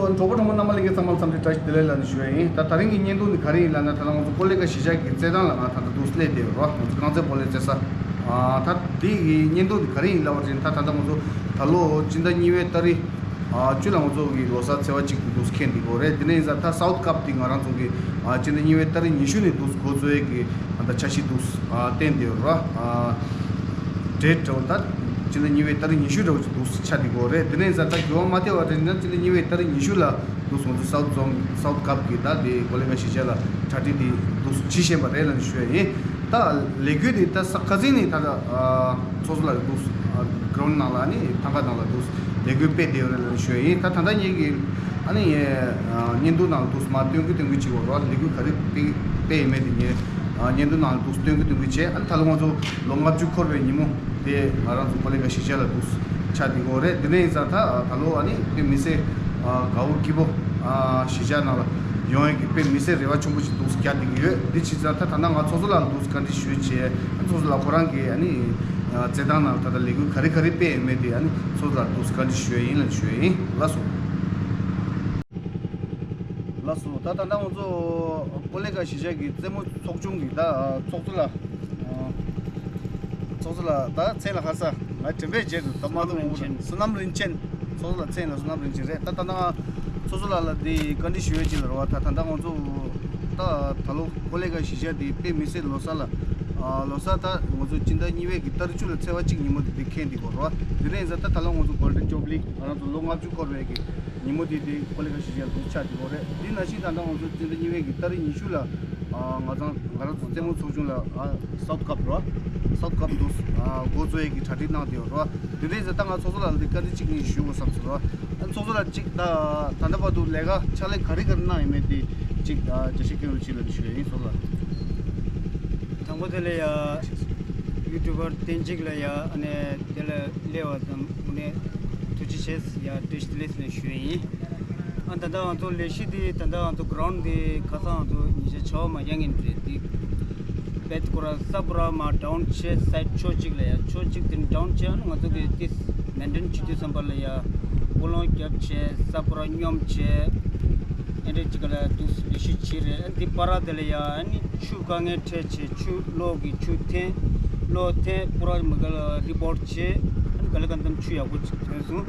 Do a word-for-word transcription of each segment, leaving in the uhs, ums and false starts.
གྲོགས་པོ་གྲོགས་མོ་རྣམ་པ་ལྷན་རྒྱས་ཚང་མ་ལ་འཚམས་འདྲི་བཀྲ་ཤིས་བདེ་ལེགས་ལབ་ནས་ཞུ་ཡ་ཡིན། ད་དེ་རིང་གི་བརྙན་ཐུང་འདི་ག་རེ་ཡིན་ལབ་ན། ད་ལྟ་ང་ཚོ་སྤོ་ལོ་དཀར་གཞིས་ཆགས་ཀྱི་རྩེད་ཐང་ལ་ང་ད་ལྟ་འདུག་སླེབས་བསྡད་ཡོད་རོ། ང་ཚོ་རྐང་རྩེད་སྤོ་ལོ་རྩེ་ས། ཨ། ད་འདི་གི་བརྙན་ཐུང་འདི་ག་རེ་ཡིན་ལབ་པ་ཅིན། ད་ད་ལྟ་ང་ཚོ་ད་ལོ་སྤྱི་ཟླ་གཉིས་པའི་ཏ་རིག་ཨ། བཅུ་ལ་ང་ཚོ་གི་ལོ་གསར་ཚེས་པ་གཅིག་ཏུ་འདུག་འཁེལ་འདི་གོ་རེད། དེ་ནས་ཡིན་ཙང་ད་སའུཐ་ཀབ་འདི་ང་རང་ཚོ་གི་ཨ། སྤྱི་ཟླ་གཉིས་པའི་ཏ་རིག་ཉི་ཤུ་ནས་འདུག་འགོ་བཙུགས་ཡས་ཀྱི་ཨ། ད་འཆར་གཞི་འདུག་ཨ། བཏོན་བསྡད་ཡོད་ར། ཨ། འདྲེ་འདྲ་བོ་ད་སྤྱི་ཟླ་གཉིས་པའི་ཏ་རིག་ཉི་ཤུ་འདྲ་བོ་ཅིག་འདུག་ཆགས་འདི་གོ་རེད། དེ་ནས་ཡིན་ཙང་ད་འགྱུར་བ་མ་ཐེབས་པ་རེད་ན། སྤྱི་ཟླ་གཉིས་པའི་ཏ་རིག་ཉི་ཤུ་ལ་འདུག་ང་ཚོ་སའུཐ་ཛོན། སའུཐ་ཀབ་ཀྱི་ད་དེ་སྤོ་ལོ་དཀར་གཞིས་ཆགས་ལ་གྲ་སྒྲིག་འདི་འདུག་བྱེད་བཞིན་པ་རེད་ལབ་ནས་ཞུ་ཡ་ཡིན། ད་ལས་འགུལ་འདི་ད་ས་ཁ་སང་ནས་ད་ལྟ་ཨ། ཚོགས་གཙོ་ལགས་འདུག་ཨ། གྷི་རའུན་ཌི་ནང་ལ་ཨ་ནི་ཐང་ག་ནང་ལ་འདུག་ལས་འགུལ་སྤེལ་བསྡད་ཡོད་རེད་ལབ་ནས་ཞུ་ཡ་ཡིན། ད་ད་ལྟ་ངེད་ཀྱི་ཨ་ནི་ཨ། བརྙན་ཐུང་ནང་ལ་འདུག་མར་སྟོན་གི་སྟོན་གི་བྱེད་དགོས་རོ། ལས་འགུལ་ག་རེ་སྤེལ་སྤེལ་ཡོད་མེད་དེ་ངས་ཨ། བརྙན་ཐུང་ནང་ལ་འདུག་སྟོན་གི་སྟོན་གི་བྱས། ཨ་ནི་ད་ལོ་ང་ཚོ་ལོ་ལྔ་བཅུ་འཁོར་བའི་ཉིན་མོ་དེ་ང་རང་ཚོ་སྤོ་ལོ་དཀར་གཞིས་ཆགས་ལ་འདུག་ཆགས་འདི་གོ་རེད། དེ་ནས་ཡིན་ཙང་ད་ད་ལོ་ཨ་ནི་དཔེ་མི་སྲིད་ཨ། དགའ་བོ་སྐྱིད་པོ་ཨ། གཞིས་ཆགས་ནང་ལ་ཡོང་ཡས་ཀྱི་དཔེ་མི་སྲིད་རེ་བ་ཆེན་པོ་ཞིག་འདུག་རྒྱག་བསྡད་ཀྱི་ཡོད། འདི་བྱས་ཙང་ད་ད་ལྟ་ང་ཚོགས་གཙོ་ལགས་ལ་འདུག་བཀའ་འདྲི་ཞུས་བྱས། ཨ། ཚོགས་གཙོ་ལགས་ཁོ་རང་གིས་ཨ་ནི་ཨ། རྩེད་ཐང་ནང་ད་ལྟ་ལས་འགུལ་ག་རེ་ག་རེ་སྤེལ་ཡོད་མེད་དེ་ཨ་ནི་ཚོགས་གཙོ་ལགས་ལ་འདུག་བཀའ་འདྲི་ཞུ་ཡ་ཡིན་ལབ་ཞུ་ཡ་ཡིན། ལགས་སོ། ལགས་སོ། ད་ད་ལྟ་ང་ཚོ་སྤོ་ལོ་དཀར་གཞིས་ཆགས་ཀྱི་རྩེད་མོ་ཚོགས་ཆུང་གི་ད་ཚོགས་གཙོ་ལགས། ཨ། ཚོགས་གཙོ་ལགས་ད་མཚན་ལ་ཁ་ས་ང་དྲན་པའི་རྗེས་སུ་ད་མ་གཏོགས། བསོད་ནམས་རིན་ཆེན། བསོད་ནམས་རིན་ཆེན། ཚོགས་གཙོ་ལགས་མཚན་ལ་བསོད་ནམས་རིན་ཆེན་རེད། ད་ད་ལྟ་ང་ཚོགས་གཙོ་ལགས་ལ་འདི་བཀའ་འདྲི་ཞུ་ཡས་ཅིག་ལ་རེད་བ། ད་ད་ལྟ་ང་ཚོ་ད་ད་ལོ་སྤོ་ལོ་དཀར་གཞིས་ཆགས་འདི་དཔེ་མི་སྲིད་ལོ་གསར་ལ། ཨ། ལོ་གསར་ད་ང་ཚོ་སྤྱི་ཟླ་གཉིས་པའི་གི་ཏ་རིག་བཅུ་ལ་ཚེས་པ་གཅིག་ཉིན་མོ་འདི་འདི་འཁེལ་འདི་གོ་རེད་བ། དེ་ནས་ཡིན་ཙང་ད་ད་ལོ་ང་ཚོ་གོལ་ཌན་ཇུ་བི་ལི་ང་རང་ཚོ་ལོ་ལྔ་བཅུ་འཁོར་བའི་གི་ཉིན་མོ་དེ་དེ་སྤོ་ལོ་དཀར་གཞིས་ཆགས་ལ་འདུག་ཆགས་འདི་གོ་རེད། འདི་ནང་བཞིན་ད་ལྟ་ང་ཚོ་སྤྱི་ཟླ་གཉིས་པའི་གི་ཏ་རིག་ཉི་ཤུ་ལ། ཨ། ང་ཚང་ང་རང་ཚོ་རྩེད་མོ་ཚོགས་ཆུང་ལ། ཨ། སའུཐ་ཀབ་རོ། སའུཐ་ཀབ་འདུག་ཨ། འགོ་གཙོ་ཡས་ཀྱི་གྲ་སྒྲིག་གནང་བསྡད་ཡོད་རོ། དེ་འདྲ་ཡིན་ཙང་ད་ང་ཚོགས་གཙོ་ལགས་ལ་འདི་བཀའ་འདྲི་གཅིག་གཉིས་ཞུ་དགོས་བསམ་སོང་རོ། ཨ། ཚོགས་གཙོ་ལགས་གཅིག་ད་ད་ལྟ་བར་དུ་ལས་ཀ་ཕྱག་ལས་ག་རེ་ག་རེ་གནང་ཡོད་མེད་དེ་གཅིག་ཨ། འགྲེལ་བཤད་སྐྱོན་རོགས་གྱིས་ལབ་ནས་ཞུ་ཡ་ཡིན། ཚོགས་གཙོ་ལགས། དང་པོ་དེ་ལ་ཡ། ཡུ་ཊུབ་པར་བསྟན་འཇིགས་ལ་ཡ། ཨ་ནི་དེ་ལ་སླེབས་པ་དང་དངོས་གནས་ཐུགས་རྗེ་ཆེ་ཡ། བཀྲ་ཤིས་བདེ་ལེགས་ཟེར་ནས་ཞུ་ཡ་ཡིན། ཨ། ད་ལྟ་ང་ཚོ་ལས་གཞི་འདི་ད་ལྟ་ང་ཚོ་གྷི་རའུན་ཌི་འདི་ཁ་སང་ང་ཚོ་ཉིན་ཤས་ཆར་པ་མ་རྒྱག་མཁན་རེད་འདི། དཔེ་ཁོ་ར་ས་པུ་ར་མར་ཌའུན་བྱས། སའིཌ་ཕྱོགས་གཅིག་ལ་ཡ། ཕྱོགས་གཅིག་དེ་ཌའུན་བྱས། ཨ་ནི་ང་ཚོ་གི་ཏིས་མེན་ཊེན་བྱེད་དུས་ཙམ་པ་ལ་ཡ། སྤོ་ལོང་རྒྱབ་བྱས། ས་པུ་ར་སྙོམས་བྱས། ཨེ་འདྲ་གཅིག་ག་ལ་འདུག་ལས་གཞི་བྱས་རེད། ཨ། འདི་བར་དེ་ལ་ཡ་ཨ་ནི་ཆུ་དཀའ་ངལ་འཕྲད་བྱས། ཆུ་གློག་གི་ཆུ་འཐེན། གློག་འཐེན། སྤུ་ར་མི་ག་ལ་རི་པོར་ཊི་བྱས། ཨ་ནི་ག་ལ་གང་འཚམ་ཆུ་ཡག་པོ་ཅིག་ཐོན་སོང་།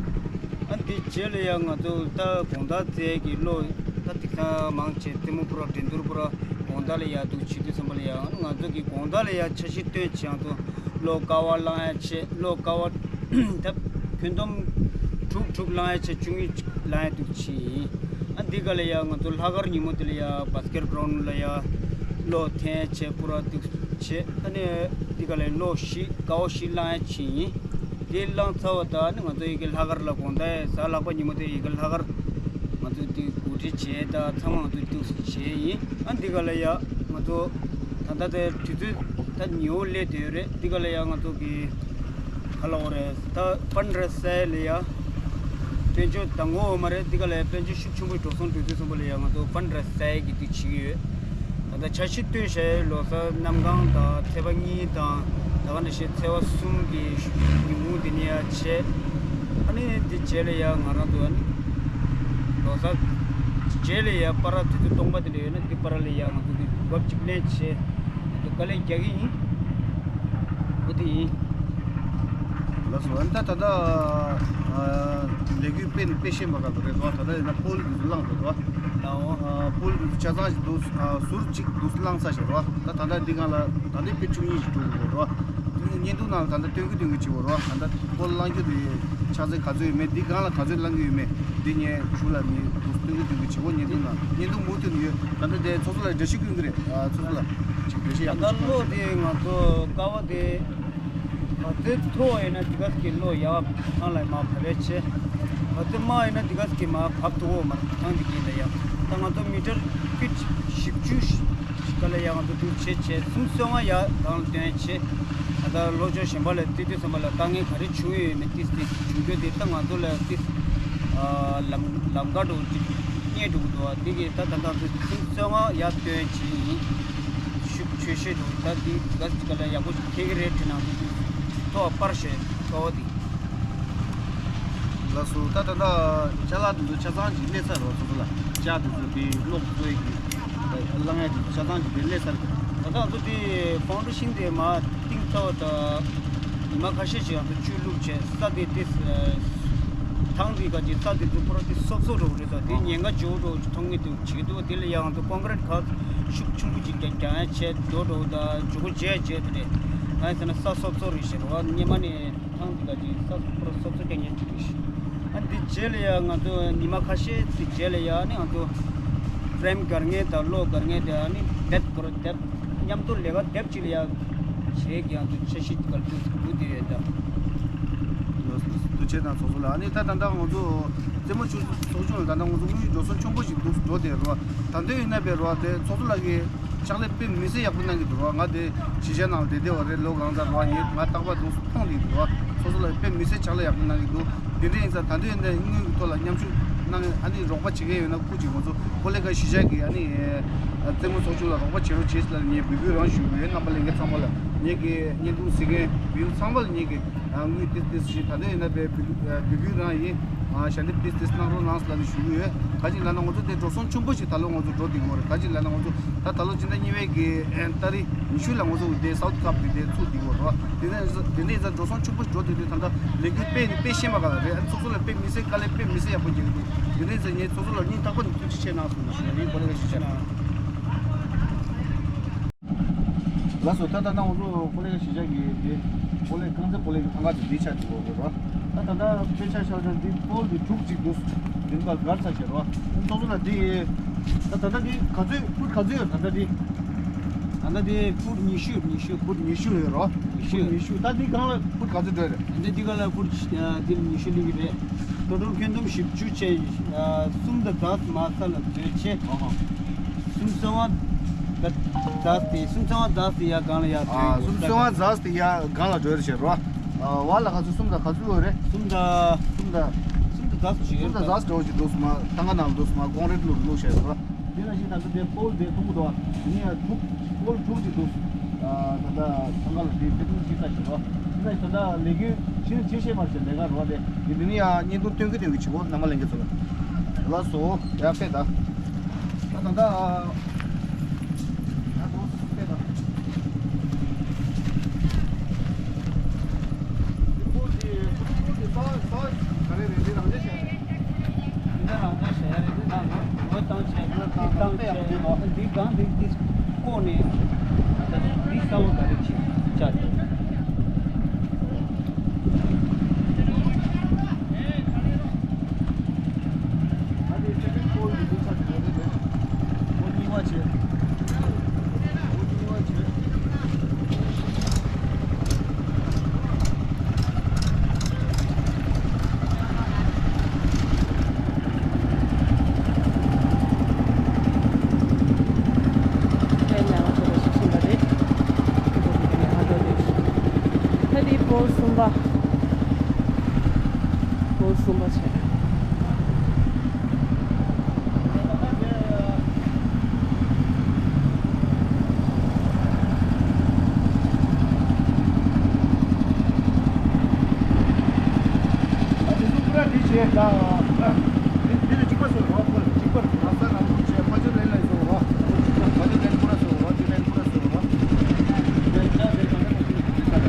ཨ། འདི་རྗེས་ལ་ཡ་ང་ཚོ་ད་དགོང་དག་རྩེད་ཀྱི་གློག་ད་དེང་སང་མང་ཆེ་རྩེད་མོ་སྤུ་ར་འགྲན་བསྡུར་སྤུ་ར་དགོང་དག་ལ་ཡ་འདུག་བྱེད་དུས་ཙམ་པ་ལ་ཡ་ང་ཚོ་གི་དགོང་དག་ལ་ཡ་འཆར་གཞི་བཏོན་བྱས། ང་ཚོ་གློག་ཀ་བ་བླང་ཡ་བྱས། གློག་ཀ་བ་ད་འཁོན་འདོམ་དྲུག་དྲུག་བླང་ཡ་བྱས། བཅུ་གཉིས་བླང་ཡ་འདུག་བྱས་ཡིན། ཨ། འདི་ག་ལ་ཡ་ང་ཚོ་ལྷག་དཀར་ཉིན་མོ་དེ་ལ་ཡ་བྷ་སི་ཀེཊ་གྷི་རའུན་ཌི་ལ་ཡ་གློག་འཐེན་བྱས། སྤུ་ར་འདུག་བྱས། ཨ་ནི་འདི་ག་ལ་གློག་བཞི་ཀ་བ་བཞི་བླང་ཡ་བྱས་ཡིན། དེ་བླངས་ཚར་བ་དང་ནི་ང་ཚོ་ཡི་གེ་ལྷག་དཀར་ལ་དགོང་དག་གཟའ་ལྷག་པ་ཉིན་མོ་དེ་ཡི་གེ་ལྷག་དཀར་ང་ཚོ་དེ་གོ་སྒྲིག་བྱས། ད་ཚང་མ་ང་ཚོ་འདུག་བྱས་ཡིན། ཨ། འདི་ག་ལ་ཡ་ང་ཚོ་ད་ལྟ་དེ་དུས་ཚོད་ད་ཉི་འོད་སླེབས་བསྡད་ཡོད་རེད། འདི་ག་ལ་ཡ་ང་ཚོ་གི་ག་ལ་འོ་རེད། ད་ཕན་རེ་སའི་ལ་ཡ་དཔལ་འབྱོར་དང་པོ་འོ་མ་རེད། འདི་ག་ལ་ཡ་དཔལ་འབྱོར་ཤུགས་ཆེན་པོའི་འགྲོ་སོང་འགྲོ་དུས་ཙམ་པ་ལ་ཡ་ང་ཚོ་ཕན་རེ་སའི་གི་འདི་བྱེད་ཀྱི་ཡོད། ད་ལྟ་འཆར་གཞི་བཏོན་བཞག་ཡོད། ལོ་གསར་གནམ་གང་དང་ཚེས་པ་གཉིས་དང་། ད་ག་ནང་བཞིན་ཚེས་པ་གསུམ་གྱི་ཉིན་གུང་དེ་ནས་ཡ་བྱས། ཨ་ནི་དེ་རྗེས་ལ་ཡ་ང་རང་ཚོ་ཨ་ནི་ལོ་གསར་རྗེས་ལ་ཡ་བར་དུས་ཚོད་སྟོང་པ་དེ་འདྲ་ཡོད་ན། དེ་བར་ལ་ཡ་ང་ཚོ་གི་གོ་སྐབས་གཅིག་ལེན་བྱས་ང་ཚོ་དཀའ་ལས་རྒྱག་གི་ཡིན། འོ་དེ་ཡིན། ལགས་སོ། ཨ་ནི་ད་ད་ལྟ་ཨ་ལས་འགུལ་སྤེལ་ནས་སྤེལ་བཞིན་པ་ག་ཚོད་རེད་འདུག་ད་ལྟ་ཡིན་ན་ཕོལ་དེ་ཚོ་བསླངས་འདུག་རེད་བ། ལའོ། ཨ་ཕོལ་དེ་ཚོ་ཆ་ཚང་ཞིག་འདུག་ཨ་ཟུར་གཅིག་འདུག་བསླངས་ཚར་བཞག་རེད་བ། ད་ད་ལྟ་འདི་སྒང་ལ་ད་ལྟའི་དཔེ་བཅུ་གཉིས་ཤིག་འགྲོ་གི་ཡོད་རེད་བ། དེ་ནས་བརྙན་ཐུང་ནང་ལ་ད་ལྟ་སྟོན་གི་སྟོན་གི་བྱེད་དགོས་རེད་བ། ད་ལྟ་ཕོལ་བསླངས་རྒྱུ་དེ་ཆ་ཚང་ག་ཚོད་ཡོད་མེད། འདི་སྒང་ལ་ག་ཚོད་བསླངས་གི་ཡོད་མེད་འདི་ངས་གཞུག་ལ་ནི་འདུག་སྟོན་གི་སྟོན་གི་བྱེད་དགོས། བརྙན་ཐུང་ནང་བརྙན་ཐུང་མུ་མཐུད་ནས་ཡོད། ད་ལྟ་དེ་ཚོགས་གཙོ་ལ་འགྲེལ་བཤད་སྐྱོན་གི་རེད། ཨ་ཚོགས་གཙོ་ལ་ཅིག་འགྲེལ་བཤད་ཡག་པོ་ད་ལྟ་གློག་དེ་ང་ཚོ་ཀ་བ་དེ་ག་ཚོད་མཐོ་བ་ཡིན་ན་དེ་ག་ཙམ་གྱི་གློག་ཡག་ཐང་ལ་མར་བབས་པའི་ཆེད། ག་ཚོད་དམའ་ཡིན་ན་དེ་ག་ཙམ་གྱི་མར་བབས་འདུག་གོ། མར་ཐང་དེ་གྱིས་ལ་ཡ། ད་ང་ཚོ་མི་ཊར་ཕིཊ་བཞི་བཅུ་ཞིག་ག་ལ་ཡ་ང་ཚོ་འདུག་བྱས་བྱས་སུམ་ཅུ་སོ་ལྔ་ཡར་སྒང་ལ་བཏོན་བྱས། ད་ལྟ་ལྷོ་ཕྱོགས་གཞན་པ་ལ་བལྟས་དུས་ཙམ་པ་ལ་དཀའ་ངལ་ག་རེ་བྱུང་ཡོད་མེད་ཏིས་ཏིས་བྱུང་རྒྱུ་དེ་ད་ང་ཚོ་ལ་ཏིས་ལམ་ལམ་ཁ་འགྲོ་ཅིག་རྙེད་འགྲོ་གི་འདུག་བ། འདི་གི་ད་ད་ལྟ་ཚོ་སུམ་ཅུ་སོ་ལྔ་ཡར་བཏོན་བྱས་ཡིན། ཤུགས་ཆེ་ཤོས་འགྲོ་ད་འདི་ག་ཅིག་ག་ལ་ཡག་པོ་ཞིག་ཁེལ་གི་རེད་དྲན་ནང་དུ་ཐོག་པར་ཞེས་ཀ་བ་འདི། ལགས་སོ། ད་ད་ལྟ་ཅ་ལག་དེ་ཚོ་ཆ་ཚང་ཅིག་སླེབས་ཚར་རོ། ཚོགས་གཙོ་ལགས། ཅ་དེ་ཚོ་དེ་གློག་བཙོ་ཡི་གི་བླང་ཡ་དེ་ཚོ་ཆ་ཚང་ཅིག་དེ་སླེབས་ཚར། ད་ལྟ་ང་ཚོ་དེ་ཕའུན་ཌེ་ཤན་དེ་མ་བཏིང་ཚར་བ་ད་ཉི་མ་ཁ་ཤས་ཤིག་ང་ཚོ་ཆུ་བླུགས་བྱས། ས་དེ་དེ་ཐང་དེ་ག་ཅིག་ས་དེ་ཚོ་པུ་ར་དེ་སོབ་སོབ་འགྲོ་གི་རེད། ད་དེ་ཉེན་ཁ་ཆེ་བོ་འགྲོ་གི་མཐོང་གི་འདུག་བྱེད་འདུག་དེ་ལ་ཡང་ང་ཚོ་ཀོང་ཀི་རིཊ་ཁ་ཤུགས་ཆེན་པོ་ཅིག་རྒྱག་རྒྱག་ཡ་བྱས་འགྲོ་འགྲོ་ད་མགྱོགས་པོ་བྱས་བྱས་དེ་རེད། གང་ཡིན་ཟེར་ན་ས་སོབ་སོབ་རེད་ཟེར་བ་སྔོན་མ་ནས། ཐང་འདི་ག་ཅིག་ས་ཁོ་ར་སོབ་སོབ་རྐྱང་རྐྱང་ཅིག་རེད་ཤག་ཨ་འདི་རྗེས་ལ་ཡ་ང་ཚོ་ཉི་མ་ཁ་ཤས་ཀྱི་རྗེས་ལ་ཡ་ཨ་ནི་ང་ཚོ་ཕྲེམ་བསྒར་མཁན་དང་གློག་བསྒར་མཁན་དེ་ཨ་ནི་བེད་ཁོ་ར་དེབ་མཉམ་དུ་ལས་ཀ་དེབ་ཅིག་ལ་ཡ་བྱེད་ཀྱི་ང་ཚོ་འཆར་གཞི་འགའ་འདུག་འདུག་དེ་རེད་ད། ཐུགས་རྗེ་ཆེ་ཐང་ཚོགས་གཙོ་ལགས། ཨ་ནི་ད་ད་ལྟ་ང་ཚོ་རྩེད་མོ་ཆུ་ཚོགས་ཆུང་ལ་ད་ལྟ་ང་ཚོ་དངུལ་འགྲོ་སོང་ཆེན་པོ་ཞིག་འདུག་འགྲོ་བསྡད་རོགས། ད་འདོད་ཡིན་ན་པའི་རོགས་དེ་ཚོགས་གཙོ་ལགས་ཀྱིས། ཕྱག་ལས་དཔེ་མི་སྲིད་ཡག་པོ་གནང་གི་འདུག་རོགས། ང་དེ་གཞིས་ཆགས་ནང་ལ་བསྡད་བསྡད་པ་རེད། ལོ་གང་ཙམ་རོགས། ངས་ང་རྟག་པར་འདུག་མཐོང་བསྡད་འདུག་རོགས། ཚོགས་གཙོ་ལགས་དཔེ་མི་སྲིད་ཕྱག་ལས་ཡག་པོ་གནང་གི་འདུག་དེ་འདྲ་ཡིན་ཙང་ད་དུང་ཡིན་ན་དངུལ་གྱི་ཐོག་ལ་མཉམ་ཞུགས་གནང་། ཨ་ནི་རོགས་པ་བྱེད་མཁན་ཡོད་ན་སྐུ་མཁྱེན། ང་ཚོ་ཀོ་ལི་གྷལ་གཞིས་ཆགས་ཀྱི་ཨ་ནི་རྩེད་མོ་ཚོགས་ཆུང་ལ་རོགས་པ་བྱེད་རོགས་བྱེད་ཟེར་ནས་ངས་འབོད་སྐུལ་རང་ཞུ་གི་ཡོད། རྣམ་པ་ལྷན་རྒྱས་ཚང་མ་ལ། ངེད་ཀྱི་བརྙན་ཐུང་གཟིགས་མཁན་བེའུ་ཚང་མ་ལ་ངེད་ཀྱི་དངུལ་ཏིས་ཏིས་ཞིག་ད་ལྟ་ཡིན་ན་པའི་འབོད་སྐུལ་རང་ཡིན། ཞལ་འདེབས་ཏིས་ཏིས་གནང་རོགས་གནང་ཟེར་ལབ་ནས་ཞུ་གི་ཡོད། ག་ཅིག་ལབ་ན་ང་ཚོ་དེ་འགྲོ་སོང་ཆེན་པོ་ཞིག་ད་ལོ་ང་ཚོ་འགྲོ་བསྡད་ཀྱི་ཡོད་རེད། ག་ཅིག་ལབ་ན་ང་ཚོ་ད་ད་ལོ་སྤྱི་ཟླ་གཉིས་པའི་གི་ཨེ་ཏ་རིག་ཉི་ཤུ་ལ་ང་ཚོ་དེ་སའུཐ་ཀབ་གི་དེ་ཚུགས་བསྡད་ཀྱི་ཡོད་རེད། དེ་ནས་དེ་ནས་ཡིན་ཙང་འགྲོ་སོང་ཆེན་པོ་ཞིག་འགྲོ་བསྡད་དུས་ད་ལྟ་ལས་འགུལ་སྤེལ་ནས་སྤེལ་ཤེས་མ་ག་ལ་རེད། ཨ་ཚོགས་གཙོ་ལ་དཔེ་མི་སྲིད་དཀའ་ལས་དཔེ་མི་སྲིད་ཡག་པོ་རྒྱག་གི་འདུག་དེ་ནས་ཡིན་ཙང་ངས་ཚོགས་གཙོ་ལ་སྙིང་ཐག་པ་ནས་ཐུགས་རྗེ་ཆེ་གནང་སོང་ཞུ་ཡ་ཡིན། ཀོ་ལེ་གྷལ་གཞིས་ཆགས། ལགས་སོ། ད་ད་ལྟ་ང་ཚོ་ཀོ་ལེ་གྷལ་གཞིས་ཆགས་ཀྱི་དེ་ཀོ་ལེ་རྐང་རྩེད་སྤོ་ལོ་གི་ཐང་ག་དེ་འདི་ཆགས་ཀྱི་ཡོད་རེད་བ། ད་ད་ལྟ་དཔེ་ཆ་བཞག་ན་འདི་པོལ་འདི་དྲུག་ཅིག་འདུག་འདི་ནི་ཀ་བསྒར་ཚར་བྱས་རེད་བ། ཚོགས་གཙོ་ལགས་འདི་ད་ད་ལྟ་འདི་ག་ཚོད་ཕུཊ་ག་ཚོད་ཡོད་ད་ལྟ་འདི། ད་ལྟ་འདི་ཕུཊ་ཉི་ཤུ་ཉི་ཤུ། ཕུཊ་ཉི་ཤུ་ཡོད་རེད་བ། ཉི་ཤུ། ཕུཊ་ཉི་ཤུ། ད་འདི་སྒང་ལ་ཕུཊ་ག་ཚོད་འགྲོ་རེད། ད་ལྟ་འདི་སྒང་ལ་ཕུཊ་འདི་ཉི་ཤུ་སླེབས་ཀྱི་རེད། ད་དུང་ཁྱོན་བསྡོམས་བཞི་བཅུ་བྱས། གསུམ་དང་ཟླ་མ་ས་ལ་སྡོད་བྱས། ཨ་ཧ། གསུམ་སོ་ལྔ་ཟླ་ཟླ་སྟེ་གསུམ་སོ་ལྔ་ཟླ་སྟེ་ཡ་གང་ལ་ཡ། ཨ། སྡོད་གསུམ་སོ་ལྔ་ཟླ་སྟེ་ཡ་གང་ལ་འགྲོ་རེད་བྱས་རོ། ཨ། བ་ལ་ག་ཚོད་གསུམ་དང་ག་ཚོད་ཡོད་རེད། གསུམ་དང་གསུམ་དང་གསུམ་དང་ཟླ་སྟེ་ཡོད། གསུམ་དང་ཟླ་སྟེ་འགྲོ་གི་འདུག་སྨ། ཐང་ག་ནང་འདུག་སྨ། ཀོང་རེད་ལུག་ལུག་བྱས་རོ། འདི་ན་ཞིག་ད་ཚོད་དེ་པོལ་དེ་མཐོང་གི་འདུག་བ། དེ་ནས་ཡ་དྲུག་པོལ་དྲུག་ཅིག་འདུག་ཨ། ད་ལྟ་ཚང་ག་ལ་དེ་དཔེ་སྟོན་ཅིག་ལྟ་ཞིག་རོ། དེ་ནས་ད་ལྟ་ལས་འགུལ་ཕྱིན་ཕྱིན་ཤེས་མ་ཤེས་ལས་ཀ་རོ་དེ། དེ་ནས་ཡ་བརྙན་ཐུང་སྟོན་གི་སྟོན་གི་བྱེད་གོ། རྣམ་པ་ལྷན་རྒྱས་ཚོ་ལ། ལགས་སོ། ཡ་དཔེ་ད། ད་ད་ད། ཡ་དོ་དཔེ་ད། དེ་པོལ་དེ་པོལ་དེ་ས་ས་ག་རེ་རེད། དེ་རང་བྱས་བྱས། འདི་ནི་རང་བྱས་བྱས་རེད། འདི་ནང་ལོ་ལོ་བཏང་བྱས་ལོ་བཏང་བཏང་བྱས། འདི་སྒང་འདི་འདི་བཀོག་ནས་འདི་ས་བོ་ག་རེ་བྱས་བྱ་རེད། ཨ་ནི་སེ་ཀེན་ཌི་ཀོལ་གྱི་འདི་ཆ་གི་རེད་རེད། འོ་གཉིས་པ་བྱས། འོ་གཉིས་པ་བྱས། ད་འདི་པོལ་གསུམ་པ། པོལ་གསུམ་པ་བྱས། ཨ་དེ་ཚོ་པུ་ར་འདི་བྱས་ད། འདི་འདི་ལ་གཅིག་པ་བཟོ་རོགས། པུ་ར་གཅིག་པ་ར་ས་ནང་དུ་བྱས་ཕ་ཆུ་རེ་ལ་བཟོ་རོགས། ཕ་ཆུ་རེ་པུ་ར་བཟོ་རོགས། དེ་རེ་པུ་ར་བཟོ་རོགས། དེ་ལ་ད་དེ་ག་ད་ག་ཚོད་ད་ད།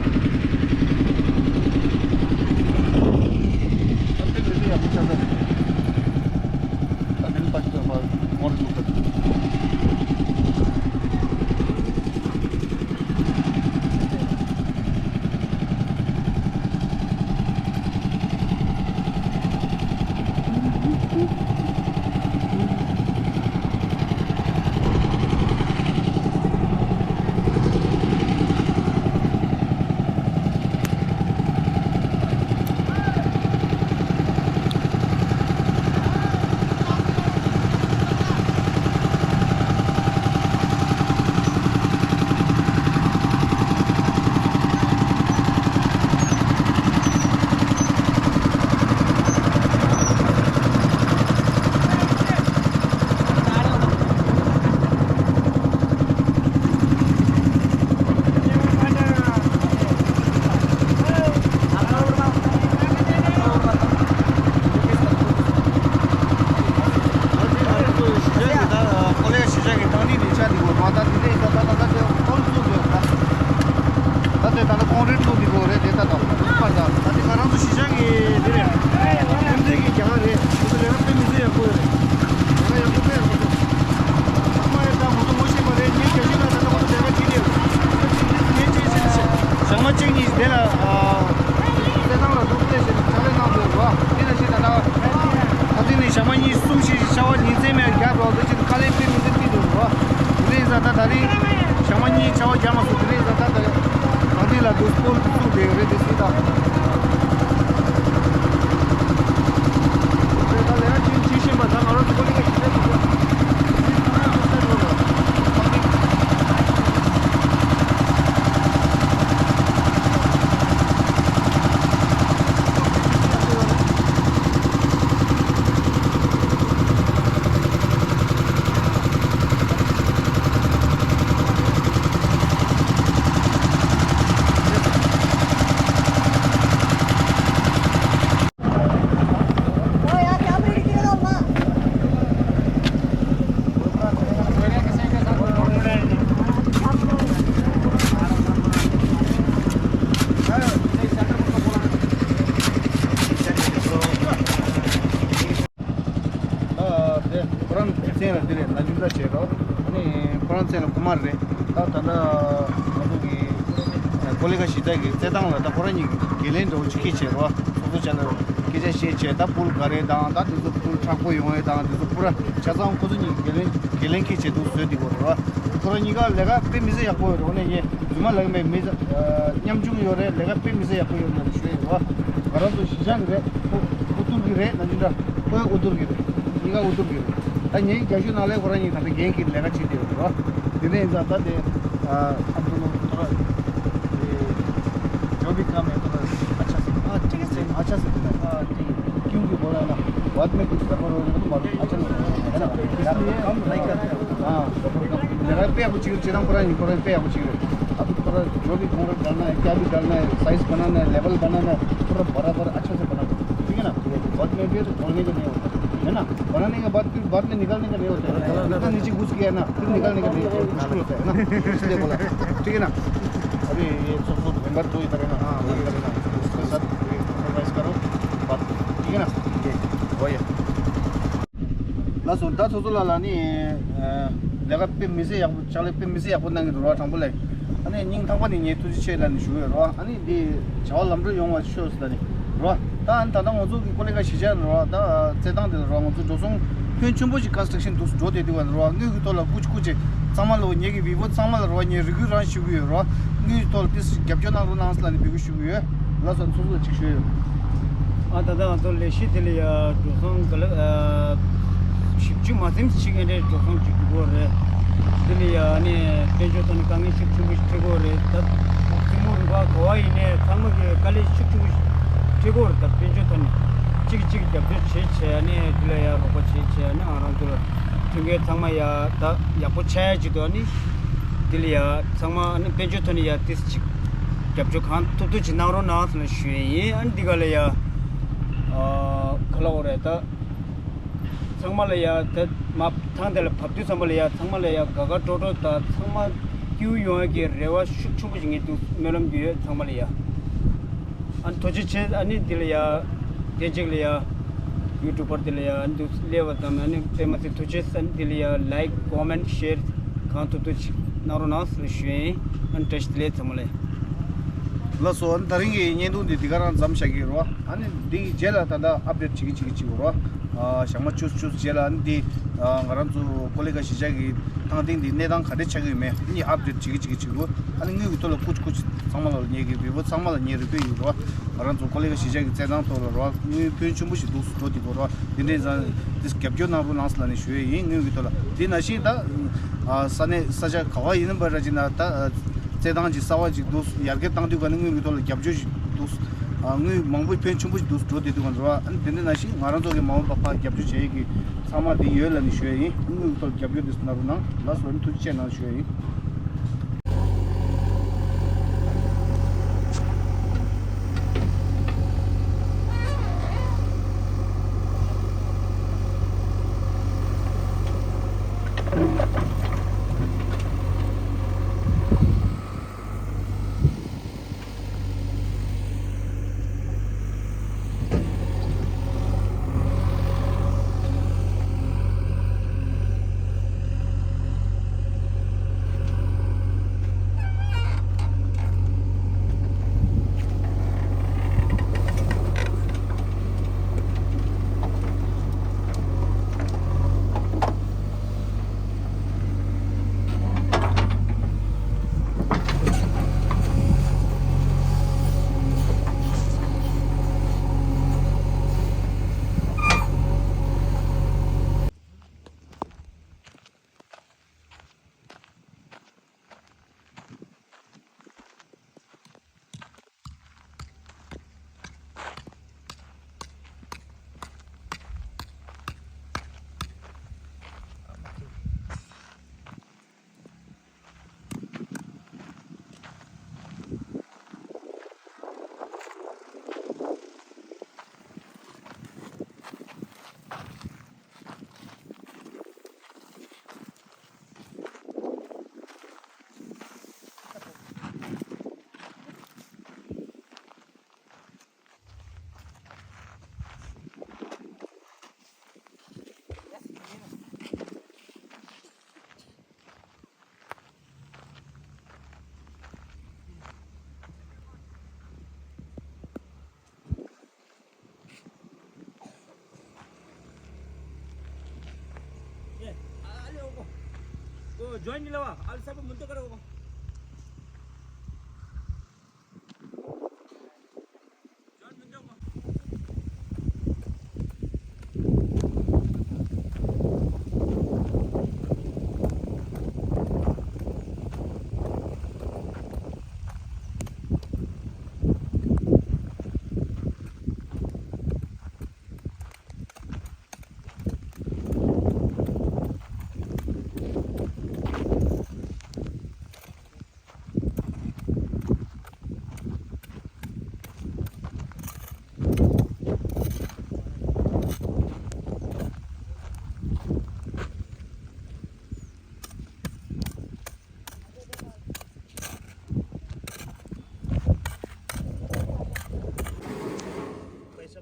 ད་དེ་ལ་དེ་ཡག་པོ་ཆགས་ས་རེད། ད་དེ་ནི་ཕ་ཆུ་ད་ཕ་ངོ་རེ་ལུག་ད། ཁོང་རེ་ཐུག་འདི་གོ་རེད་དེ་ལྟ་དང་པར་དང་། ད་དེ་ང་རང་ཚོ་གཞིས་ཆགས་ཀྱི་འདི་རེད། ཕན་ཚུན་གྱི་རྒྱ་གར་རེད། ཁོ་ཚོ་ལས་ཀ་དཔེ་མི་སྲིད་ཡག་པོ་ཡོད་རེད། ལས་ཀ་ཡག་པོ་དཔེ་ཡག་པོ་འདུག་ཚང་མ་ཡང་ད་ང་ཚོ་ངོ་ཤེས་པ་རེད། ངས་རྒྱ་གཞུང་ལ་ད་ལྟ་ཁོ་ཚོ་ལས་ཀ་བྱེད་ཀྱི་ཡོད། ངས་ཅིག་བྱས་ནས་བྱས། ཞག་མ་གཅིག་གཉིས་དེ་ལ་ཨ་རྩེད་ཐང་ལ་འདུག་ལས་བྱས་ནས་ཕྱག་ལས་གནང་དགོས་རེད་བ། དེ་ལ་བྱས་ད་ལྟ། ད་ཐེངས་ནས་ཞག་མ་གཉིས་གསུམ་ཞིག་ཤ་བ་ཉིན་མཚན་མེད་རྒྱག་འགྲོ་འདི་ཕྱིན་ཁ་ལས་དཔེ་མི་སྲིད་ཕྱིན་འགྲོ་རོ། དེ་རིང་ས་ད་ད་རིང་ཞག་མ་གཉིས་ཤ་བ་རྒྱག་མ་སོང་། དེ་རིང་ས་ད་ད་ད་ཐེངས་ལ་དུ་སྤོལ་དུ་བཙུགས་བསྡད་རེད་དེ་སྲིད་ད། དེ་ད་ལས་ཀ་ཅིག་བྱེད་བཞིན་པ་ད་ང་རང་ཚོ་ཀོ་ལི་ག་ཞིག་རེད་འདུག་ཨ་དེ་ཁོ་རང་མཚན་ལ་དེ་རེད། ན་ཇུ་འདྲ་བྱས་རོགས། ཨ་ནི་ཁོ་རང་མཚན་ལ་ཀུ་མར་རེད། ད་ད་ལྟ་ང་ཚོ་གི་ཀོ་ལི་ག་གཞིས་ཆགས་ཀྱི་རྩེད་ཐང་ལ་ད་ཁོ་རང་གཉིས་ཀྱི་འགན་ལེན་འདྲ་བོ་ཅིག་འཁྱེར་བྱས་རོགས། སོ་སོ་ཆ་ལ་སྐད་ཆ་བཤད་བྱས། ད་ཕུལ་ག་རེ་དང་ད་དེ་ཚོ་ཕུལ་མཁྲེགས་པོ་ཡོང་ཡས་དང་དེ་ཚོ་ཕུ་ར་ཆ་ཚང་ཁོ་ཚོ་གཉིས་ཀྱི་འགན་ལེན་འགན་ལེན་འཁྱེར་བྱས་འདུག་བཟོས་འདི་གོ་རོགས། ཁོ་རང་གཉིས་ཀ་ལས་ཀ་དཔེ་མི་སྲིད་ཡག་པོ་ཡོད་རེད། འོ་ནས་ངས་རྫུན་མ་ལབ་མེད། མི་ཉམ་ཆུང་ཡོད་རེད། ལས་ཀ་དཔེ་མི་སྲིད་ཡག་པོ་ཡོད་རེད་ཞུ་ཡས་རེད་བ། ང་རང་ཚོ་གཞིས་ཆགས་ཀྱི་རེད། ཁོ་ཁོ་ཏུར་གྱི་རེད། ན་ཅི་འདྲ་ཁོ་ཡང་ཨུ་ཏུར་གྱི་རེད། གཉིས་ཀ་ཨུ་ཏུར་གྱི་རེད། ད་ངའི་རྒྱ་ཤོད་ནང་ལས་ཁོ་རང་གཉིས་ད་ལྟ་འགན་འཁྱེར་ལས་ཀ་བྱེད་བསྡད་ཡོད་རེད་བ། དེ་ནས་ཡིན་ཙང་ད་དེ་ཨ་ཨ་ཏུ་ལོ་ཐོ་ར་དེ་जो भी काम है थोड़ा अच्छा से। हाँ, ठीक है। अच्छा से देना। हाँ, ठीक है। क्योंकि बोला ना, बाद में कुछ गड़बड़ हो गया तो मालूम, अचानक है ना। काम नहीं करते। हाँ, मेरा पे आपको चाहिए, चेतन पूरा नहीं, पूरा पे आपको चाहिए। अब थोड़ा जो भी घूंघट डालना है, क्या भी डालना है, साइज बनाना है, लेवल बनाना है, थोड़ा बराबर अच्छा से बनाना है, ठीक है ना? बाद में भी तो बोलने का नहीं होता, है ना? बनाने के बाद फिर बाद में निकालने का नहीं होता है। इतना नीचे घुस गया ना, फिर निकालने का नहीं होता, मुश्किल होता है ना, इसलिए बोला, ठीक है ना? अभी ये सब कुछ मेंबर दो इधर है ना, हाँ, दो इधर है ना, उसके साथ कॉम्प्रोमाइज करो, बात करो, ठीक है ना? ये वही है। ལགས་སོ། ད་ཚོ་ཚོ་ལ་ལ་ནི་ལས་ཀ་དཔེ་མི་སྲིད་ཡག་པོ། ཕྱག་ལས་དཔེ་མི་སྲིད་ཡག་པོ་གནང་གི་འདུག་རོ། དྲང་པོ་ལས། ཨ་ནི་སྙིང་ཐག་པ་ནས་ངས་ཐུགས་རྗེ་ཆེ་ལབ་ནས་ཞུ་གི་ཡོད་རོ། ཨ་ནི་འདི་བྱ་བ་ལམ་འགྲོ་ཡོང་བ་ཤོག་ཟེར་ནས་རོ། ད་ཨ་ནི་ད་ལྟ་ང་ཚོ་གི་ཀོ་ལི་ག་གཞིས་ཆགས་རོ། ད་རྩེད་ཐང་དེ་ལ་རོ། ང་ཚོ་འགྲོ་སོང་ཕོན་ཆེན་པོ་ཞིག་ཀོན་སི་ཊྲག་ཤན་འདུག་འགྲོ་བསྡད་དུས་བ་རོ། དངུལ་གི་ཐོག་ལ་ཀུ་ཅི་ཀུ་ཅི་ཚང་མ་ལ་ངེད་ཀྱི་བི་བོ་ཚང་མ་ལ་རོ། ངས་རེ་སྐུལ་རང་ཞུ་གི་ཡོད་རོ། དངུལ་གི་ཐོག་ལ་ཏིས་རྒྱབ་སྐྱོར་གནང་རོགས་གནང་ཟེར་ལབ་ནས་འབོད་སྐུལ་ཞུ་གི་ཡོད། ལགས་སོ། ཚོགས་གཙོ་ལ་གཅིག་ཞུས་ཡོད། ཨ་ད་ལྟ་ང་ཚོ་ལས་གཞི་དེ་ལ་ཡ་འགྲོ་སོང་ག་ལ་ཨ་བཞི་བཅུ་མ་ཟིན་ཅིག་ཨེ་འདྲའི་འགྲོ་སོང་ཅིག་འགྲོ་གི་རེད། དེ་ལ་ཡ་ཨ་ནི་དཔལ་འབྱོར་ཐོག་ནས་དཀའ་ངལ་ཤུགས་ཆེན་པོ་ཞིག་འཕྲད་ཀྱི་ཡོད་རེད། ད་ཐུན་མོང་རུ་ཁག་ག་བ་ཡིན་ནའི་ཚང་མ་གི་དཀའ་ལས་ཤུགས་ཆེན་པོ་ཞིག་འཕྲད་ཀྱི་ཡོད་རེད། ད་དཔལ་འབྱོར་ཐོག་ནས་གཅིག་གཅིག་རྒྱབ་སྐྱོར་བྱེད་བྱས་ཨ་ནི་དེ་ལ་ཡ་རོགས་པ་བྱེད་བྱས་ཨ་ནི་ང་རང་ཚོ་ལ་མཐུན་རྐྱེན་ཚང་མ་ཡ་ད་ཡག་པོ་ཆགས་ཡ་ཅིག་འདུག་ཨ་ནི་དེ་ལ་ཡ་ཚང་མ་ཨ་ནི་དཔལ་འབྱོར་ཐོག་ནས་ཡ་ཏིས་ཅིག་རྒྱབ་སྐྱོར་གང་ཐུབ་ཐུབ་ཅིག་གནང་རོགས་གནང་ཟེར་ནས་ཞུ་ཡས་ཡིན། ཨ་ནི་འདི་ག་ལ་ཡ་ཨ་ག་ལ་འོ་རེད། ད་ཚང་མ་ལ་ཡ་ད་མ་ཐང་དེ་ལ་བབས་དུས་ཚང་མ་ལ་ཡ་ཚང་མ་ལ་ཡ་དགའ་དགའ་སྤྲོ་སྤྲོ་དང་ཚང་མ་སྐྱིད་པོ་ཡོང་ཡ་གི་རེ་བ་ཤུགས་ཆེན་པོ་ཞིག་ངས་འདུག་སྨོན་ལམ་རྒྱུ་ཡོད་ཚང་མ་ལ་ཡ། ཨ་ནི་ཐུགས་རྗེ་ཆེ། ཨ་ནི་འདི་ལ་ཡ་དེ་གཅིག་ལ་ཡ་ཡུ་ཊུབ་པར་དེ་ལ་ཡ་ཨ་ནི་འདུག་སླེབས་པ་ཙམ་ཨ་ནི་དཔེ་མ་ཚད་ཐུགས་རྗེ་ཆེ། ཨ་ནི་འདི་ལ་ཡ་ལའིཀ་ཀོ་མེན་ཤེར་གང་ཐུབ་ཐུབ་ཅིག་གནང་རོགས་གནང་ཟེར་ཞུ་ཡིན། ཨ་ནི་བཀྲ་ཤིས་བདེ་ལེགས་ཚང་མ་ལ། ལགས་སོ། ཨ་ནི་ད་རིང་གི་བརྙན་ཐུང་འདི་འདི་ག་རང་མཚམས་བཞག་གི་རོ། ཨ་ནི་འདི་གི་རྗེས་ལ་ད་ལྟ་ཨབ་ཌེཊ་བྱེད་ཀྱི་བྱེད་ཀྱི་བྱེད་དགོས་རོ། ཨ་ཞག་མ་བཅུ་བཅུ་རྗེས་ལ་ཨ་ནི་འདི་ཨ་ང་རང་ཚོ་ཀོ་ལི་ག་གཞིས་ཆགས་ཀྱི་ཐང་སྟེང་འདི་གནས་སྟངས་ག་འདྲ་ཆགས་ཀྱི་ཡོད་མེད་ཨ་ནི་ཨབ་ཌེཊ་བྱེད་ཀྱི་བྱེད་ཀྱི་བྱེད་དགོས། ཨ་ནི་དངུལ་གྱི་ཐོག་ལ་ཀུ་ཅི་ཀུ་ཅི་ཚང་མ་ལ་ངེད་ཀྱི་བི་བོ་ཚང་མ་ལ་ངས་རེ་སྐུལ་ཡོད་རོ། ང་རང་ཚོ་ཀོ་ལི་ག་གཞིས་ཆགས་ཀྱི་རྩེད་ཐང་ཐོག་ལ་རོ་དངུལ་ཕོན་ཆེན་པོ་ཞིག་འདུག་འགྲོ་འདི་དགོས་རོ། དེ་འདྲའི་ཙང་འདི་རྒྱབ་སྐྱོར་གནང་རོགས་གནང་ཟེར་ལབ་ནས་ཞུ་ཡས་ཡིན། དངུལ་གྱི་ཐོག་ལ་དེ་ནང་བཞིན་ད་ཨ་ས་གནས་ས་ཆ་ག་བ་ཡིན་པ་ར་ཅིག་ན་ད་རྩེད་ཐང་ཅིག་གསར་བ་ཅིག་འདུག་ཡར་རྒྱས་བཏང་དུས་ག་ནས་དངུལ་གྱི་ཐོག་ལ་རྒྱབ་སྐྱོར་ཞིག་འདུག་ཨ་དངུལ་མང་པོ་ཕོན་ཆེན་པོ་ཞིག་འདུག་འགྲོ་བསྡད་དུས་ག་འགྲོ་བ། ཨ་ནི་དེ་འདྲ་ནང་བཞིན་ང་རང་ཚོ་གི་མ་འོངས་པ་ཕར་རྒྱབ་སྐྱོར་བྱེད་ཡས་ཀྱི་ཚང་མ་དེ་ཡོད་ལབ་ནས་ཞུ་ཡས་ཡིན། དངུལ་གྱི་ཐོག་ལ་རྒྱབ་སྐྱོར་དེ་གནང་རོགས་གནང་། ལགས་སོ། ཨ་ནི་ཐུགས་རྗེ་ཆེ་གནང་ཞུ་ཡས་ཡིན། ज्वाइन नहीं लगा, अल सब मुंडे करो।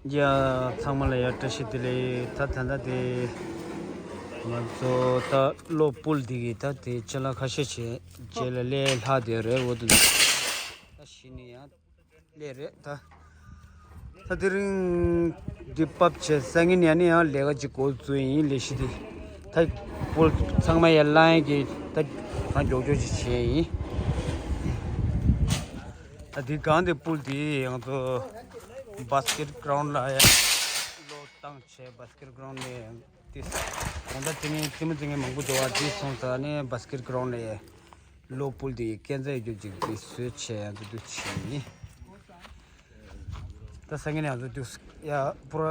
ཡ། ཚང་མ་ལ་ཡ་བཀྲ་ཤིས་བདེ་ལེགས། ད་ད་ལྟ་དེ་ང་ཚོ་ད་གློ་སྤུལ་འདི་གི་ད་དེ་ཅ་ལག་ཁ་ཤས་བྱས་རྗེས་ལ་ལས་ལྷག་དེ་རེད། འོ་དེ་ད་གཞི་ནས་ཡང་ལས་རེད་ད། ད་དེ་རིང་འདི་ཕབ་བྱས་སང་ཉིན་ཡང་ནས་ཡང་ལས་ཀ་ཅིག་འགོ་བཙུགས་ཡིན། ལས་གཞི་འདི་ད་སྤུལ་ཚང་མ་ཡར་བླངས་ཡས་ཀྱི་ད་གང་མགྱོགས་མགྱོགས་ཅིག་བྱས་ཡིན། ད་འདི་སྒང་དེ་སྤུལ་དེ་ང་ཚོ་བྷ་སི་ཀེཊ་གྷ་རའུན་ཌ་ལ་ཡ་བློས་བཏང་བྱས། བྷ་སི་ཀེཊ་གྷ་རའུན་ཌ་ནས་དེ་དགོང་དག་དེ་ངའི་རྩེད་མོ་རྩེ་མཁན་མང་པོ་འདུག་བ། དེ་སོང་ཙང་ནས་བྷ་སི་ཀེཊ་གྷ་རའུན་ཌ་ལ་ཡ་གློ་སྤུལ་དེ་སྐས་འཛེག་རྒྱུ་ཅིག་དེ་བཟོས་བྱས་ང་ཚོ་འདུག་བྱས་ཡིན། ད་སང་ཉིན་ང་ཚོ་འདུག་ཡ་པུ་ར་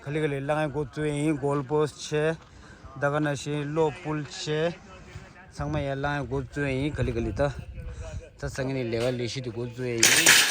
ག་ལེ་ག་ལེ་བླངས་ཡས་འགོ་བཙུགས་ཡིན། གོལ་པོ་སི་ཊི་བྱས། ད་ག་ནང་བཞིན་གློ་སྤུལ་བྱས། ཚང་མ་ཡར་བླངས་ཡས་འགོ་བཙུགས་ཡིན། ག་ལེ་ག་ལེ་ད། ད་སང་ཉིན་ནས་ལས་ཀ་ལས་གཞི་དེ་འགོ་བཙུགས་ཡས་ཡིན།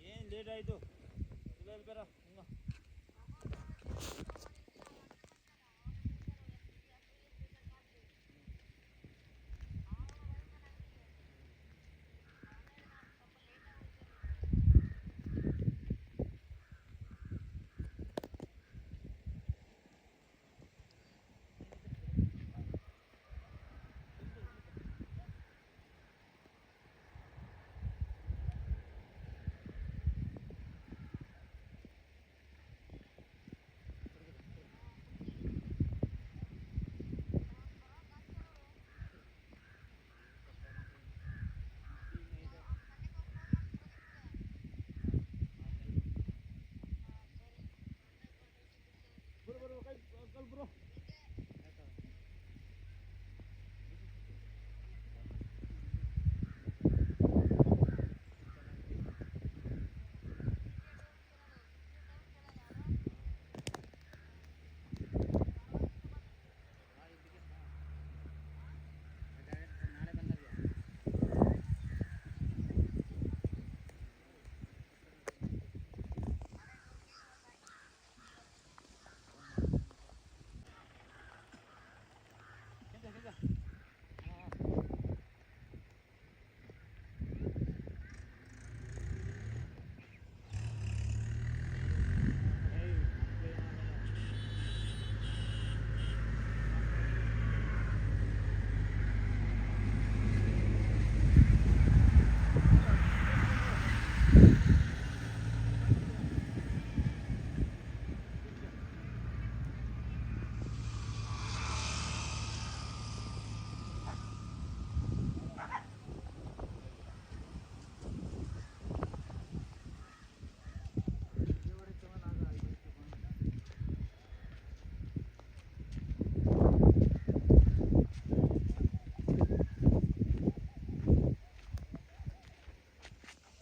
ཡིན་ལེ་ར་ཡི་དོ། དེ་ལ་ལ་པེ་ར།